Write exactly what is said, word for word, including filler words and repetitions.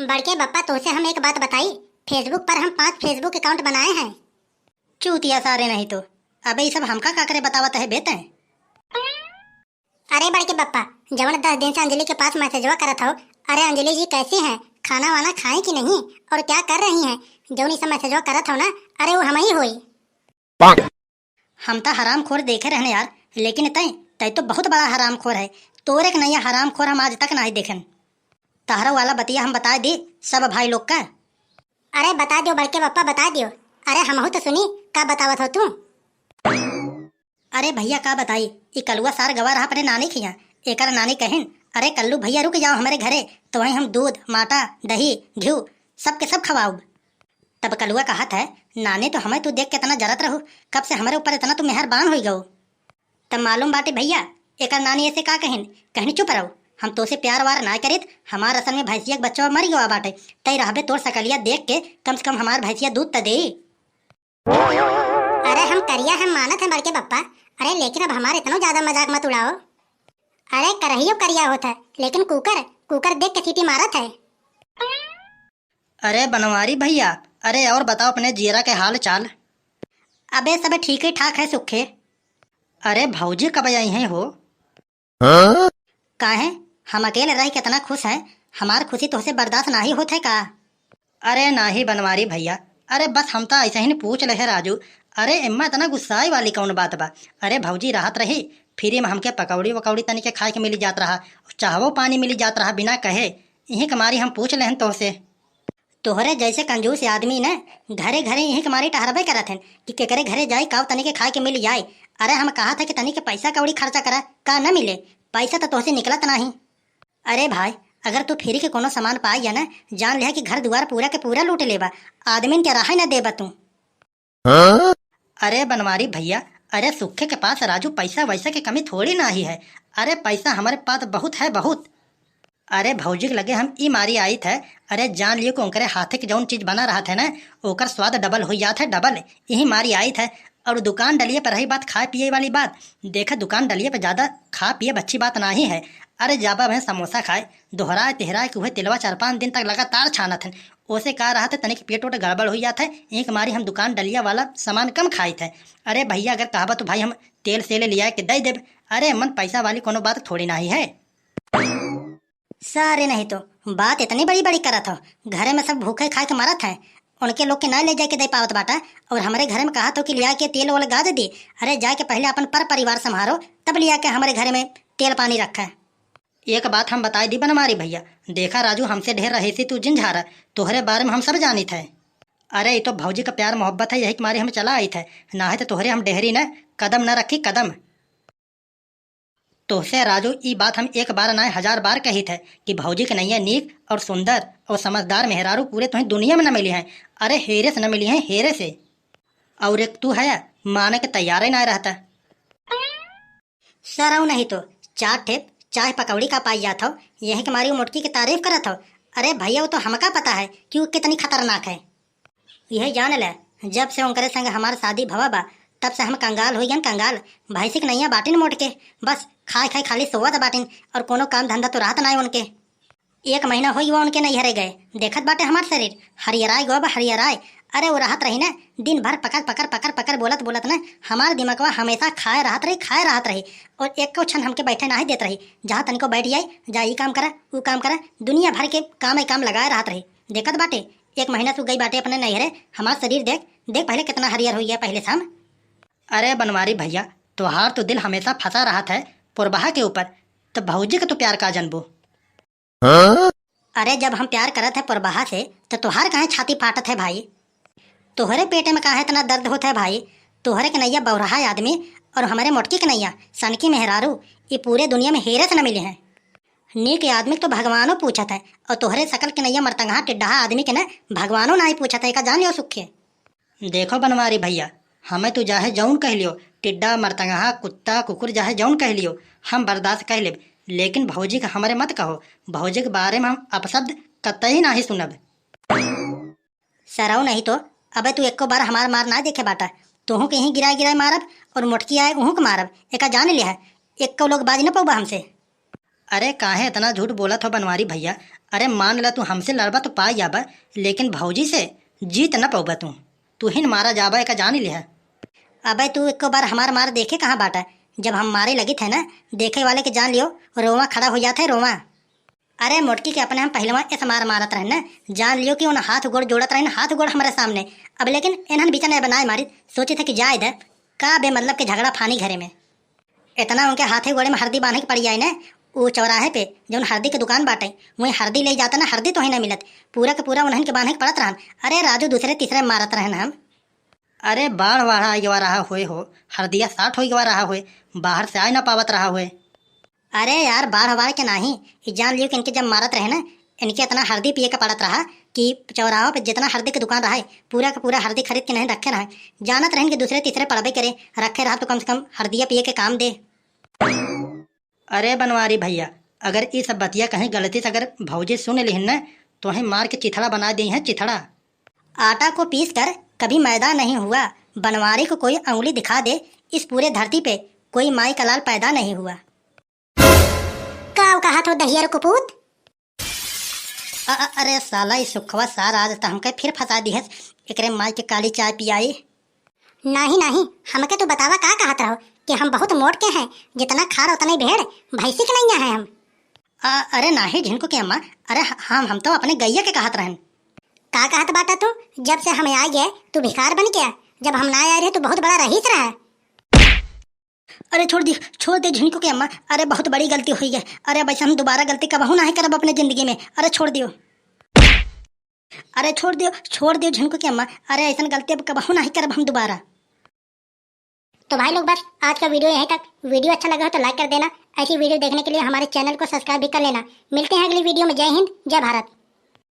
बड़के बप्पा, तोहसे हम एक बात बताई, Facebook पर हम पांच Facebook account बनाए हैं। चूतिया सारे नहीं तो, अबे ई सब हमका का करे बतावत है बे तैं? अरे बड़के बप्पा, जवन दस दिन से अंजलि के पास मैसेजवा करत हो, अरे अंजलि जी कैसी हैं, खाना वाना खाई कि नहीं, और क्या कर रही हैं, जवन ई सब मैसेजवा करत हो ना, अरे वो हम ही होई। हम त हरामखोर देखे रहने यार, लेकिन तैं, तैं तो बहुत बड़ा हरामखोर है। तोरे के नैया हरामखोर हम आज तक नाहीं देखेन। तहरा वाला बतिया हम बताए दी सब भाई लोग का। अरे बता दियो बड़के बप्पा, बता दियो। अरे हमहू तो सुनी, का बतावत हो तू? अरे भैया का बताई, ई कलुआ सार गवा रहा अपने नानी खिया। एकर नानी कहिन, "अरे कल्लू भैया रुक जाओ हमरे घरे, तो वहीं हम दूध, माटा, दही, घिउ सब के सब खवाउब।" तब कलुआ कहत है, "नानी तो हमें तू देख के इतना जरत रहू, कब से हमरे ऊपर इतना तू मेहरबान होई गऊ।" तब मालूम बाटे भैया, एकर नानी ऐसे का कहिन, कहिन, "चुप रहो, हम तोसे प्यार वार ना करित, हमार असल में भैंसिया के बच्चा मर गवा बाटे, तै रहबे तोर सकलिया देख के कम से कम हमार भैंसिया दूध त देई।" अरे हम करिया हम मानत हैं बड़के बप्पा, अरे लेकिन अब हमार इतनो ज्यादा मजाक मत उड़ाओ। अरे करहियो करिया होत है, लेकिन कुकर, कुकर देख के सीटी मारत है। अरे बनवारी भैया, अरे और बताओ अपने जियरा के हाल चाल। अबे सब ठीक ही ठाक है सुखे। अरे भौजी कब आई हैं हो? हाँ? काहे? हम अकेले रह के इतना खुश हैं, हमार खुशी तोहसे बर्दाश्त नाही होत है का? अरे नाही बनवारी भैया, अरे बस हम त ऐसे ही पूछ ले है राजू। अरे एम्मा इतना गुस्साए वाली कौन बात बा? अरे भौजी रहत रही, फ्री में हमके पकौड़ी वकौड़ी तनी के खाए के मिली जात रहा, चाहवो पानी मिली जात रहा बिना कहे। इही के मारी हम पूछ लेहन तोहसे। तोहरे जैसे कंजूस आदमी न घरे घरे इही के मारी टहरबे करत हन कि केकरे घरे जाई काव तनी के खाए के मिल जाए। अरे हम कहा था कि तनी के पैसा कौड़ी खर्चा करा, का न मिले? पैसा तो तोहसे निकलत नाही। अरे भाई, अगर तू फ्री के कोनो सामान पाई या न, जान लिहा कि घर दुआर पूरा के पूरा लूट लेबा, आदमीन के रहे न देबा तू। हाँ? अरे बनवारी भैया, अरे सुखे के पास राजू पैसा वैसा के कमी थोड़ी ना ही है। अरे पैसा हमारे पास बहुत है, बहुत। अरे भौजी के लगे हम ई मारी आइत है, अरे जान लियो कि उनकरे हाथे के जौन चीज बना रहत है ना, ओकर स्वाद डबल हो जात है, डबल। यही मारी आइत है। और दुकान डलिए पर रही बात खाए पिए वाली बात, देखे दुकान डलिए पर ज्यादा खा पिए अच्छी बात ना ही है। अरे जाबा भैं समोसा खाए, दोहराए तिहराए कि वह तिलवा चार पाँच दिन तक लगातार छानत है, ओसे का रहत है, तनिक पेट ओट गड़बड़ होइ जात है, एक मारी हम दुकान डलिया वाला सामान कम खाइत है। अरे भैया, अगर कहबा तो भाई हम तेल सेल लिया के दे देब। अरे मन पैसा वाली कोनो बात थोड़ी नाही है। सारे नहीं तो बात इतनी बड़ी बड़ी करत हो, घरे में सब भूखे खाए के मरत है, उनके लोग के ना ले जाए के दे पावत बाटा, और हमरे घरे में कहत हो कि लिया के तेल ओल गाज दी। अरे जाके पहले अपन पर परिवार संभारो, तब लिया के हमरे घरे में तेल पानी रखा। एक बात हम बताई दी बनवारी भैया, देखा राजू, हमसे ढेर रहीसी तू जिन झारा, तोहरे बारे में हम सब जानित है। अरे ई तो भौजी का प्यार मोहब्बत है, यही के मारे हम चला आइत है, ना है तो तोहरे हम डेहरी न कदम न रखी कदम। तोहसे राजू ई बात हम एक बार ना हजार बार कहित है कि भौजी के नैया नीक और सुंदर और समझदार मेहरारू पूरे तुहें दुनिया में न मिली हैं। अरे हेरे से न मिली हैं, हेरे से। और एक तू है माने के तैयार ही ना रहता। सरऊ नहीं तो चार ठे चाय पकौड़ी का पाई जात हो, यही के मारी वो मोटकी की तारीफ करत हो। अरे भैया, वो तो हमका पता है कि वो कितनी खतरनाक है। यही जान ले, जब से उनकरे संग हमार शादी भवा बा, तब से हम कंगाल हो गन, कंगाल। भैंसी के नैया बाटिन मोटके, बस खाए खाए खाली सोवत बाटिन, और कोनो काम धंधा तो रहत ना उनके। एक महीना होई बा उनके नैहरे गए, देखत बाटे हमार शरीर हरियराय गो बा, हरियराय। अरे वो रहत रही ना, दिन भर पकड़ पकड़ पकड़ पकड़ बोलत बोलत ना, हमार दिमागवा हमेशा खाए रहत रही, खाए रहत रही। और एको क्षण हमके बैठे नाही देत रही। जहाँ तनिको बैठ जाए, जा ई काम करा, ऊ काम करा, दुनिया भर के काम ही काम लगाए रहत रही। देखत बाटे, एक महीना से गई बाटे अपने नैहरे, हमार शरीर देख, देख पहले कितना हरियर हो गया पहले से हम। अरे बनवारी भैया, तोहार तो दिल हमेशा फंसा रहत है पुरबहा के ऊपर, तो भौजी के तू प्यार का जनबो? हाँ? अरे जब हम प्यार करत है पुरबहा से, तो तोहार काहे छाती फाटत है भाई? तोहरे पेटे में काहे इतना दर्द होत है भाई? तोहरे के नैया बौरहा आदमी और हमरे मोटकी के नैया सनकी मेहरारू, ये पूरे दुनिया में हेरे से न मिले हैं। नीक आदमी तो भगवानो पूछत है, और तोहरे शकल के नैया मरतंगहा टिड्डहा आदमी के न भगवानो नाही पूछत है, का जान लियो सुखे। देखो बनवारी भैया, हमें तू चाहे जौन कह लियो, टिड्डा, मरतंगहा, कुत्ता, कुकुर, चाहे जौन कह लियो, हम बर्दाश्त कर लेब, लेकिन भौजी के हमरे मत कहो। भौजी के बारे में हम अपशब्द कतई नाही सुनब। सरऊ नहीं तो, अबे तू एको बार हमार मार ना देखे बाटा, तोहू के ही गिराए गिराए मारब और मोटकी आए उहू के मारब, एका जान लिया है, एको लोग बाज न पौबा हमसे। अरे काहे इतना झूठ बोलत हो बनवारी भैया? अरे मान ला, तू हमसे लड़बा तो पाई जाबा, लेकिन भौजी से जीत न पउबा तू। तू ही न मारा जाबा, एका जान लिहा। अबे तू एको बार हमार मार देखे कहाँ बाटा? जब हम मारे लगित है ना, देखे वाले के जान लियो, रोवा खड़ा हो जात है, रोवा। अरे मोटकी के अपने हम पहिलवा ऐसे मार मारत रहन ना, जान लियो कि उन हाथ गोड़ जोड़त रहन, हाथ गोड़ हमरे सामने। अब लेकिन इन्हन बीचा नहीं बनाए मारी, सोचे थे कि जाए दे, का बेमतलब के झगड़ा फानी घरे में। इतना उनके हाथे गोड़े में हरदी बांधे के पड़ जाए ना, वो चौराहे पे जौन हरदी के दुकान बाटे, वहीं हरदी ले जाता ना, हरदी तो ही ना मिलत, पूरा के पूरा उन्हन के बांधे के पड़त रहन। अरे राजू दूसरे तीसरे मारत रहन हम। अरे बाढ़ वाढ़ आइ गवा रहा होए हो, हरदिया साठ होइ गवा रहा होए, बाहर से आइ ना पावत रहा होए। अरे यार, बाढ़ वाढ़ के नाही, ई जान लियो कि इनके जब मारत रहे ना, इनके इतना हरदी पिए के पड़त रहा कि चौराहों पे जितना हरदी के दुकान रहा है, पूरा का पूरा हरदी खरीद के नहीं रखे रहा। जानत रहन कि दूसरे तीसरे पड़बे करे, रखे रहा तो कम से कम हरदिया पिए के काम दे। अरे बनवारी भैया, अगर ई सब बतिया कहीं गलती से अगर भौजी सुन लिहिन न, तो ही मार के चिथड़ा बना दे हैं, चिथड़ा। आटा को पीस कर कभी मैदा नहीं हुआ, बनवारी को कोई उंगली दिखा दे, इस पूरे धरती पे कोई माई का लाल पैदा नहीं हुआ। का कहत हो दहियर कुपूत? अ-, अ-, अरे साला, ई सुखवा सार आज त हमके फिर फंसा दिहस। एकरे माई के काली चाय पियाई। नाही, नाही, हमके तू बतावा का कहत रहो कि हम बहुत मोट के हैं, जितना खाड़ उतना ही भेड़, भैंसी के नैया हैं हम। अ-, अरे नाही झिनको के अम्मा, अरे ह-, हम, हम तो अपने गैया के कहत रहन। का कहत बाटा तू? जब से हम आ गए, तू भिखार बन गया, जब हम ना आए रहे, तू बहुत बड़ा रईस रहा। अरे छोड़ दियो, छोड़ दे झिनको के अम्मा, अरे बहुत बड़ी गलती हुई है। अरे अब ऐसा हम दोबारा गलती कबहू नाही करब अपने जिंदगी में। अरे छोड़ दियो, अरे छोड़ दियो, छोड़ दियो झिनको के अम्मा, अरे ऐसा गलती अब कबहू नाही करब हम दोबारा। तो भाई लोग बस आज का वीडियो यहीं तक। वीडियो अच्छा लगा हो तो लाइक कर देना। ऐसी वीडियो देखने के लिए हमारे चैनल को सब्सक्राइब भी कर लेना। मिलते हैं अगली वीडियो में। जय हिंद, जय भारत।